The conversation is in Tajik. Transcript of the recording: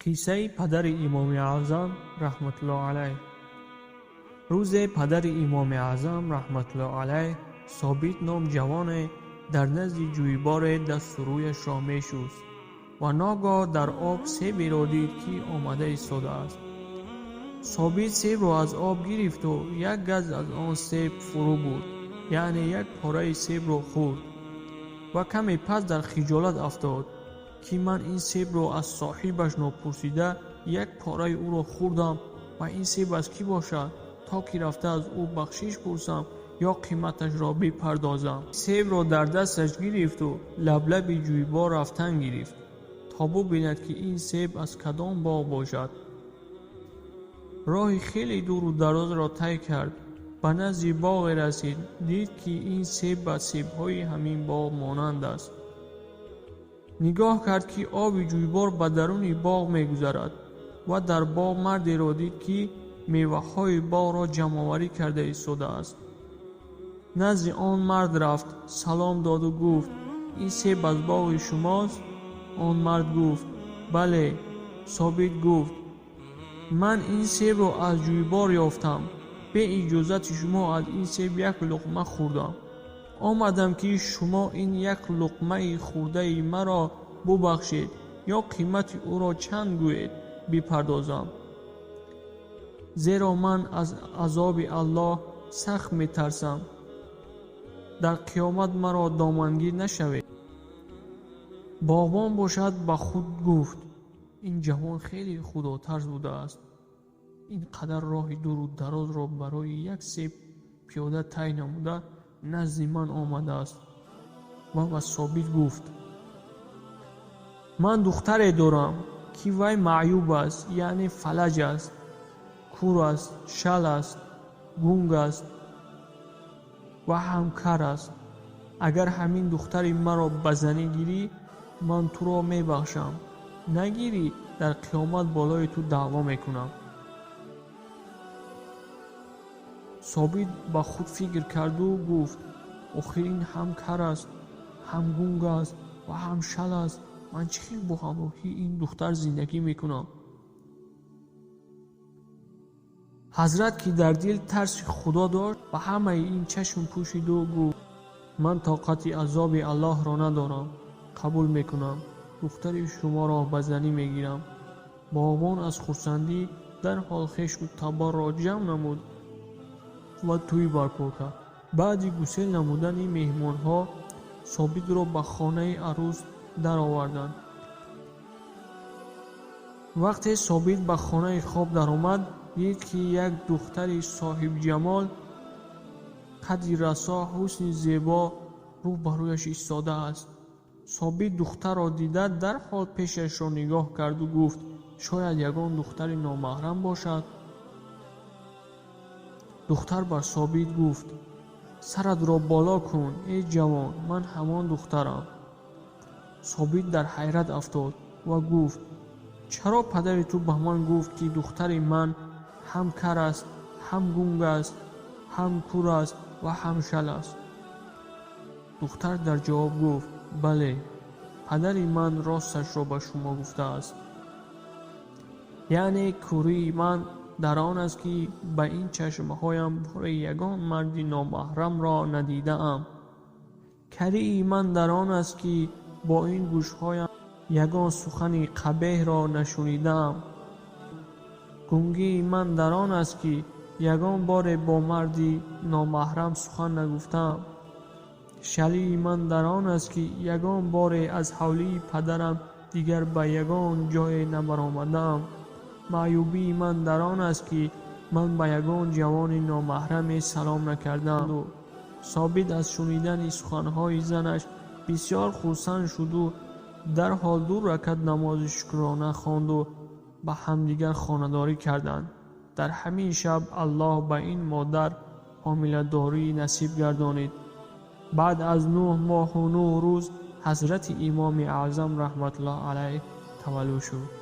Қиссаи падари Имоми Аъзам раҳматуллоҳ алайҳ. Рӯзе падари Имоми Аъзам раҳматуллоҳ алайҳ Собит ном ҷавоне дар назди ҷӯйборе дасту рӯяшро мешуст ва ногоҳ дар об себеро дид, ки омада истодааст. Собит себро аз об гирифту як газ аз он себ фурӯ бурд, яъне як пораи себро хӯрд ва каме пас дар хиҷолат афтод, ки ман ин себро аз соҳибаш нопурсида як пораи ӯро хӯрдам ва ин себ аз кӣ бошад, то ки рафта аз ӯ бахшиш пурсам ё қиматашро бипардозам. Себро дар дасташ гирифту лаблаби ҷӯйбор рафтан гирифт, то бубинад, ки ин себ аз кадом боғ бошад. Роҳи хеле дуру дарозро тай кард, ба назди боғе расид, дид, ки ин себ ба себҳои ҳамин боғ монанд аст. Нигоҳ кард, ки оби ҷӯйбор ба даруни боғ мегузарад ва дар боғ мардеро дид, ки меваҳои боғро ҷамъоварӣ карда истодааст. Назди он мард рафт, салом доду гуфт: ин себ аз боғи шумост? Он мард гуфт: бале. Собит гуфт: ман ин себро аз ҷӯйбор ёфтам, бе иҷозати шумо аз ин себ як луқма хӯрдам. Омадам, ки шумо ин як луқмаи хӯрдаи маро бубахшед ё қимати ӯро чанд гӯед бипардозам, зеро ман аз азоби Аллоҳ сахт метарсам. Дар қиёмат маро домангир нашавед. Боғбон бошад ба худ гуфт: ин ҷавон хеле худотарс будааст, ин қадар роҳи дуру дарозро барои як себ пиёда тай намуда назди ман омадааст. Ва ба Собит гуфт: ман духтаре дорам, ки вай маъюб аст, яъне фалаҷ аст, кур аст, шал аст, гунг аст ва ҳам кар аст. Агар ҳамин духтари маро ба занӣ гирӣ, ман туро мебахшам, нагирӣ, дар қиёмат болои ту даъво мекунам. Собит ба худ фикр карду гуфт: охир ин ҳам кар аст, ҳам гунг аст ва ҳам шал аст. Ман чӣ хел бо ҳамроҳии ин духтар зиндагӣ мекунам? Ҳазрат, ки дар дил тарси Худо дошт, ба ҳамаи ин чашм пӯшиду гуфт: ман тоқати азоби Аллоҳро надорам, қабул мекунам, духтари шуморо ба занӣ мегирам. Боғбон аз хурсандӣ дарҳол хешу таборро ҷамъ намуд ва тӯй барпо кард. Баъди гусел намудани меҳмонҳо Собитро ба хонаи арӯс дароварданд. Вақте Собит ба хонаи хоб даромад, дид, ки як духтари соҳибҷамол, қадди расо, ҳусни зебо рӯ ба рӯяш истодааст. Собит духтарро дида дарҳол пешашро нигоҳ карду гуфт: шояд ягон духтари номаҳрам бошад. Духтар бар Собит гуфт: саратро боло кун, эй ҷавон, ман ҳамон духтарам. Собит дар ҳайрат афтод ва гуфт: чаро падари ту ба ман гуфт, ки духтари ман ҳам кар аст, ҳам гунг аст, ҳам кур аст ва ҳам шал аст? Духтар дар ҷавоб гуфт: бале, падари ман росташро ба шумо гуфтааст. Яъне кӯрии ман дар он аст, ки ба ин чашмҳоям бори ягон марди номаҳрамро надидаам. Карии ман дар он аст, ки бо ин гӯшҳоям ягон сухани қабеҳро нашунидаам. Гунгии ман дар он аст, ки ягон боре бо марди номаҳрам сухан нагуфтаам. Шалии ман дар он аст, ки ягон боре аз ҳавлии падарам дигар ба ягон ҷое набаромадаам. Маъюбии ман дар он аст, ки ман ба ягон ҷавони номаҳраме салом накардаам. Собит аз шунидани суханҳои занаш бисёр хурсанд шуду дарҳол 2 ракат намози шукрона хонду ба ҳамдигар хонадорӣ карданд. Дар ҳамин шаб Аллоҳ ба ин модар ҳомиладорӣ насиб гардонид. Баъд аз 9 моҳу 9 рӯз Ҳазрати Имоми Аъзам раҳматуллоҳ алайҳ таваллуд шуд.